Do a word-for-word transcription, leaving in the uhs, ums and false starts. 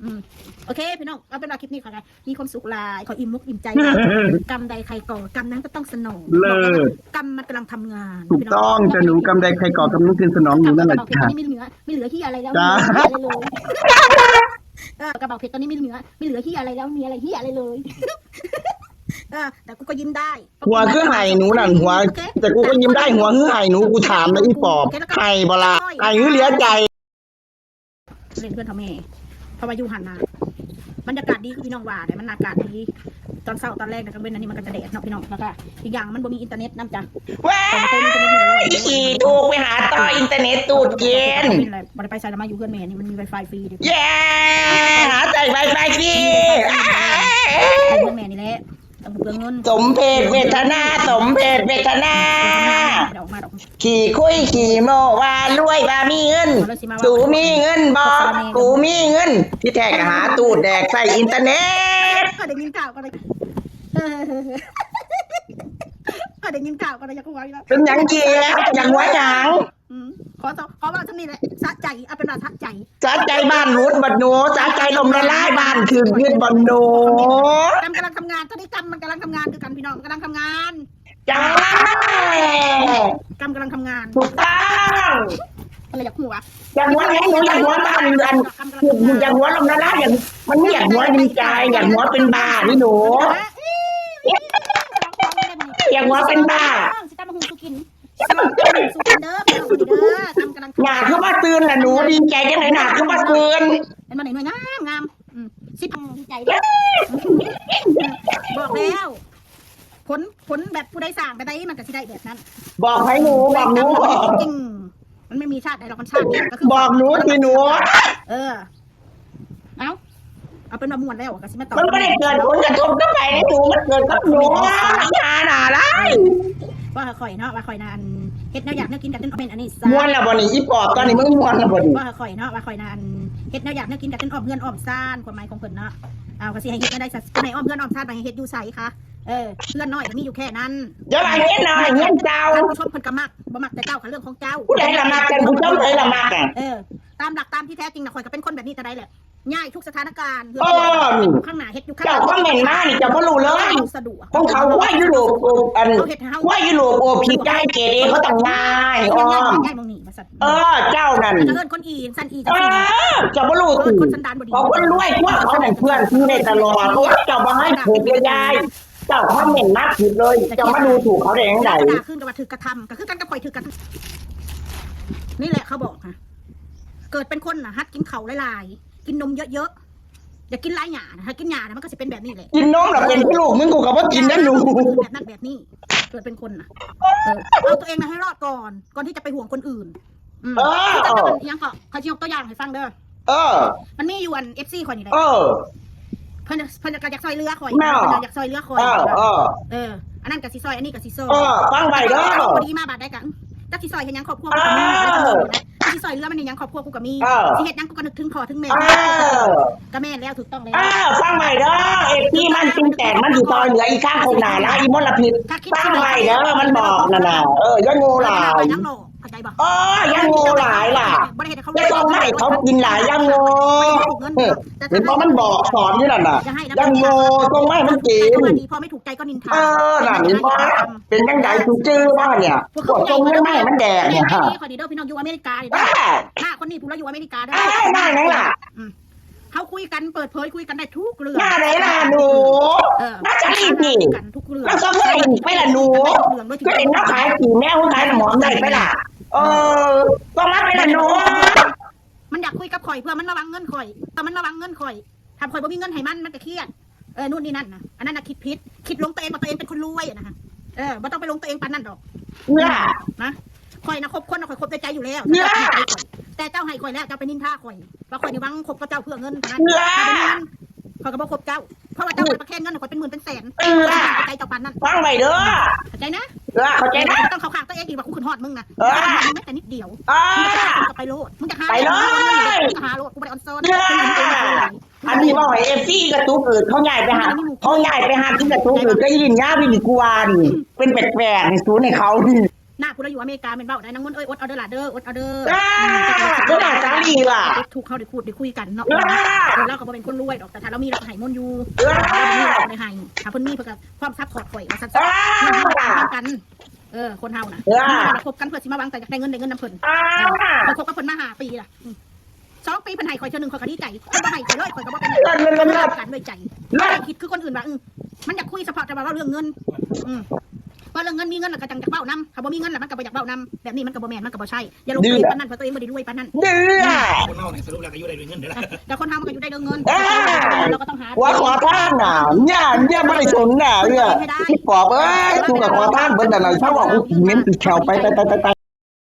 อืม โอเค พี่น้อง เอาเป็นว่าคลิปนี้ขอละ มีความสุขหลาย ขออิ่มมุกอิ่มใจหลาย กรรมใดใครก่อ กรรมนั้นก็ต้องสนอง เลิศ บอกเลยว่ากรรมมันกำลังทำงาน ถูกต้อง พี่น้อง จ้ะหนู กรรมใดใครก่อกรรมนั้นคืนสนองหนูนั่นแหละ กระเป๋าเพชรตอนนี้ไม่เหลือ ไม่เหลือเหี้ยอะไรแล้ว จ้า ไม่เหลือเหี้ยอะไรเลย เออ กระเป๋าเพชรตอนนี้ไม่เหลือ ไม่เหลือเหี้ยอะไรแล้ว ไม่มีอะไรเหี้ยอะไรเลย เออ แต่กูก็ยิ้มได้ หัวคือไห้หนูนั่น หัว โอเค แต่กูก็ยิ้มได้ หัวคือไห้หนู กูถามนะอีปอบ โอเค แล้วก็ ไห้บ่ล่ะ ไห้คือเหลือใจ เล่นเพื่อนเขาแม่ เพราะว่าอยู่หันนะ บรรยากาศดีคือพี่น้องว่าเนี่ย มันอากาศดี ตอนเช้าตอนแรกนะ กลางเว้นอันนี้มันก็จะแดดเนาะพี่น้อง แล้วก็อีกอย่างมันบ่มีอินเทอร์เน็ตนำจ้ะ ว้า แต่มันเต็มอินเทอร์เน็ตอยู่แล้ว อีอีถูกไปหาต่ออินเทอร์เน็ตตูดเย็น บ่ได้ไปใส่ละมาอยู่เพื่อนแม่นี่มันมีไวไฟฟรีเด้ เย้ หาใส่ไวไฟฟรี เพื่อนแม่นี่แหละ ต้องเปลืองเงิน สมเพศเวทนา สมเพศเวทนา เดี๋ยวออกมาดอก ขี้คุยขี้โม้ว่ารวยว่ามีเงิน เอาเลยสิมาว่า สูมีเงินบ่ กูมีเงิน ที่แท้ก็หาตู้แดกใส่อินเทอร์เน็ต ก็ได้ยินข่าวก็ได้ เออ ก็ได้ยินข่าวก็ได้อยากหัวอยู่แล้ว เป็นหยังเกียอยากหัวหยัง อืม ขอต่อ ขอว่าเท่านี้แหละ สะใจ เอาเป็นว่าสะใจ สะใจบ้านหลุดบัดหนู สะใจลมละลายบ้านคืนเงินบัดหนู กรรมกำลังทำงาน ตอนนี้กรรมมันกำลังทำงานคือกันพี่น้อง มันกำลังทำงาน จ้า กรรมกำลังทำงาน ถูกต้อง อะไรอยากหัว อยากหัวแหงหนู อยากหัวบ้าน อัน อยากหัวลมละลาย อยาก มันไม่อยากหัวดีใจ อยากหัวเป็นบ้านี่หนู อยากหัวเป็นบ้า สิตามมาหุงสุกิน สุกินเด้อพี่น้องเด้อ ทำกำลัง หน้าคือว่าตื่นล่ะหนู ดีใจจังไหนหน้าคือว่าตื่น เป็นมาไหนหน่วยงามงาม อืม สิบดีใจเด้อ บอกแล้ว ผล ผลแบบผู้ใดสร้างแบบใดมันก็สิได้แบบนั้น บอกให้หนู บอกหนู จริง มันไม่มีชาติใดหรอก มันชาติเดียวก็คือ บอกหนูสิหนู เออ เอ้า เอาเป็นว่าม่วนแล้วก็สิมาตอบ มันไม่ได้เกิดผลกระทบกับใครนะหนู มันเกิดกับหนู อีหาหน้าร้าย ว่าข่อยเนาะ ว่าข่อยนะอัน เฮ็ดแนวอยากแนวกินกับต้นอ้อมเป็นอันนี้ซะ ม่วนแล้วบ่นี่ อีปอบตอนนี้มึงม่วนแล้วบ่นี่ ว่าข่อยเนาะ ว่าข่อยนะอัน เฮ็ดแนวอยากแนวกินกับต้นอ้อมเฮือนอ้อมซาน ความหมายของเพิ่นเนาะ เอาก็สิให้เฮ็ดแนวใดซะ ก็ให้อ้อมเฮือนอ้อมซานไปให้เฮ็ดอยู่ไสคะ เออ เฮือนน้อยก็มีอยู่แค่นั้น อย่าว่าเฮือนน้อย เฮือนเก่า ท่านผู้ชมเพิ่นก็มัก บ่มักแต่เจ้าค่ะ เรื่องของเจ้า ผู้ใดล่ะมักกัน ผู้ชมใดล่ะมักกัน เออ ตามหลักตามที่แท้จริงนะ ข่อยก็เป็นคนแบบนี้แต่ใดแหละ ย้ายทุกสถานการณ์ เฮือน เออ ข้างหน้าเฮ็ดอยู่ข้างห เจ้า ลัง คอมเมนต์มานี่เจ้าบ่รู้เลย สะดวก ของเขาว่ายุโรป อัน เขาเฮ็ดให้เฮา ว่ายุโรป โอ้ ผิดใจเกเรเขาต้องง่าย อ้อม ย้ายหม่องนี้ว่าซั่น เออ เจ้านั่น แล้วก็เอิ้นคนอีสันอีจังซี่ เออ เจ้าบ่รู้ติ เอิ้นคนสันดานบ่ดี เขาคนรวย พวกเขาให้เพื่อนซื้อได้ตลอด เพราะว่าเจ้าบ่ให้ถูกเลยยาย เจ้าคอมเมนต์มาผิดเลย เจ้ามาดูถูกเขาได้จั่งใด แล้วก็ด่าขึ้นกับว่าถูกกระทำ ก็คือกันกับข่อยถูกกระทำ นี่แหละเขาบอกค่ะ เกิดเป็นคนน่ะ หัดกินข้าวหลายๆ กินนมเยอะๆ อย่ากินหลายหญ้านะ ถ้ากินหญ้านะ มันก็สิเป็นแบบนี้แหละ กินนมล่ะเป็นคือลูกมึง กูก็บ่กินนะหนู แบบนั้นแบบนี้ เกิดเป็นคนน่ะ เออ เอาตัวเองนะให้รอดก่อน ก่อนที่จะไปห่วงคนอื่น อืม เออ คือจังว่ามันอิหยังก็ เขาสิยกตัวอย่างให้ฟังเด้อ เออ มันมีอยู่อัน เอฟซี ข่อยนี่แหละ เออ เพิ่น เพิ่นก็อยากซอยเหลือข่อย เนาะ เพิ่นอยากซอยเหลือข่อย เออ เออ เออ อันนั้นก็สิซอย อันนี้ก็สิซอย เออ ฟังไว้เด้อ บ่ดีมาบาดใดก็ จักสิซอยเฮ็ดหยังครอบครัวกูก็มี เออ จักสิซอยเหลือมันเฮ็ดหยังครอบครัวกูก็มี เออ สิเฮ็ดหยังกูก็นึกถึงพ่อถึงแม่ เออ ก็แม่นแล้ว ถูกต้องแล้ว เออ ฟังไว้เด้อ เอฟซี มันจึงแตก มันสิซอยเหลืออีกข้างคนหน้านะ อีมลพิษ ถ้าคิด ฟังไว้เด้อ มันบอกนั่นน่ะ เออ อย่าโง่หลาย ยังหลอก เข้าใจบ่ เออ อย่าโง่หลายล่ะ บ่ได้เฮ็ดให้เขา อย่าส่งมาให้เขากินหลาย อย่าโง่ เออ เห็นบ่ มันบอกสอนอยู่นั่นน่ะ อย่าให้นะ อย่าโง่ ส่งมาให้มันกิน แต่ว่าดี พอไม่ถูกใจก็นินทา เออ นั่นเห็นบ่ เป็นจั่งใด กูจื้อบ่เนี่ย พวกเขา พวกส่งเงินมาให้มันแดกเนี่ย นี่ นี่ ขอดีเด้อพี่น้อง อยู่อเมริกานี่เด้อ เออ หน้าคนนี้ผู้ละอยู่อเมริกาเด้อ เออ หน้าหยังล่ะ อืม เขาคุยกันเปิดเผยคุยกันได้ทุกเรื่อง หน้าไหนล่ะหนู เออ หน้าจะรีบนี่ กันทุกเรื่อง มันก็ไม่ได้ไปล่ะหนู เรื่องด้วย ก็เห็นว่าขายขี่แมวขายน้ำหอมได้ไปล่ะ เออ ก็มาไปล่ะหนู มันอยากคุยกับข่อยเพื่อมันระวังเงินข่อย แต่มันระวังเงินข่อย ถ้าข่อยบ่มีเงินให้มัน มันจะเครียด เออ นู่นนี่นั่นนะ อันนั้นนะคิดผิด คิดหลงตัวเองว่าตัวเองเป็นคนรวยอะนะคะ เออ บ่ต้องไปหลงตัวเองปานนั้นดอก เพื่อ นะ ข่อยนะคบคนนะข่อยคบด้วยใจอยู่แล้ว เพื่อ แต่เจ้าให้ข่อยแล้ว เจ้าไปนินทาข่อย ว่าข่อยนี่หวังคบกับเจ้าเพื่อเงินเท่านั้น เพื่อ ถ้าบ่มีเงิน ข่อยก็บ่คบเจ้า เพราะว่าเจ้าข่อยประเคนเงินข่อยเป็นหมื่นเป็นแสน เพื่อ ใจเจ้าปานนั้น ฟังไว้เด้อ เข้าใจนะ เพื่อ เข้าใจนะ บ่ต้องเข้าข้างตัวเองอีกว่ากูขึ้นฮอดมึงนะ เออ มึงแม้แต่นิดเดียว เออ มึงจะไปโลด มึงจะหา ไปเลย มึงจะหาโลด กูบ่ได้ออนซอน เพื่อ มึงจะหาโลด อันนี้ว่าไอ้เอฟซีกระตุกอืดเขาย้ายไปหา เขาย้ายไปหาที่กระตุกอืดก็ยินยาวินกวน เป็นแปลกๆในศูนย์ในเขานี่ หน้าผู้เราอยู่อเมริกาแม่นเว้าได้ นางมนต์เอ้ย อดเอาเด้อล่ะเด้อ อดเอาเด้อ อ่า อืม ก็ด่าสาลีล่ะ เฮ็ดถูกเฮาได้พูดได้คุยกันเนาะ อ่า เออ เราก็บ่เป็นคนรวยดอก แต่ถ้าเรามีเราก็ให้มนต์อยู่ อ่า เราบ่มีเราก็บ่ได้ให้ ถ้าเพิ่นมีเพิ่นก็พร้อมซัพพอร์ตข่อยว่าซั่น อ่า ๆ เฮาก็ทำกัน เออ คนเฮาน่ะ อ่า มีเราคบกันเพื่อสิมาหวังแต่อยากได้เงินได้เงินนำเพิ่น อ่า เออ ข้อยคบกับเพิ่นมาห้าปีล่ะ อืม สองปีเพิ่นให้ข่อยเทื่อหนึ่งข่อยก็ดีใจ เพิ่นบ่ให้ข่อยเลยข่อยก็บ่เป็นหยัง เลิศเลิศเลิศ เฮากันด้วยใจ เลิศ บ่ได้คิดคือคนอื่นว่า อืม มันอยากคุยเฉพาะแต่ว่าเว้าเรื่องเงิน อืม เว้าเรื่องเงิน มีเงินแล้วก็จังอยากเว้านำ ถ้าบ่มีเงินแล้วมันก็บ่อยากเว้านำ แบบนี้มันก็บ่แม่น มันก็บ่ใช่ อย่าหลงตัวเองปานนั้น เพราะตัวเองบ่ได้รวยปานนั้น เดือ คนเฮาเนี่ยสรุปแล้วก็อยู่ได้ด้วยเงินเด้อล่ะ แต่คนเฮามันก็อยู่ได้ด้วยเงิน อ่า เราก็ต้องหา หัวขอทางน่ะเนี่ยเนี่ยไม่ได้สนน่ะเอื้อ ให้ได้ ที่ปอบเอ้ยกูกับขอทางเบิดแต่ไหนเช้าบอกกูเหม็นติดแขวไปไปไปไปไป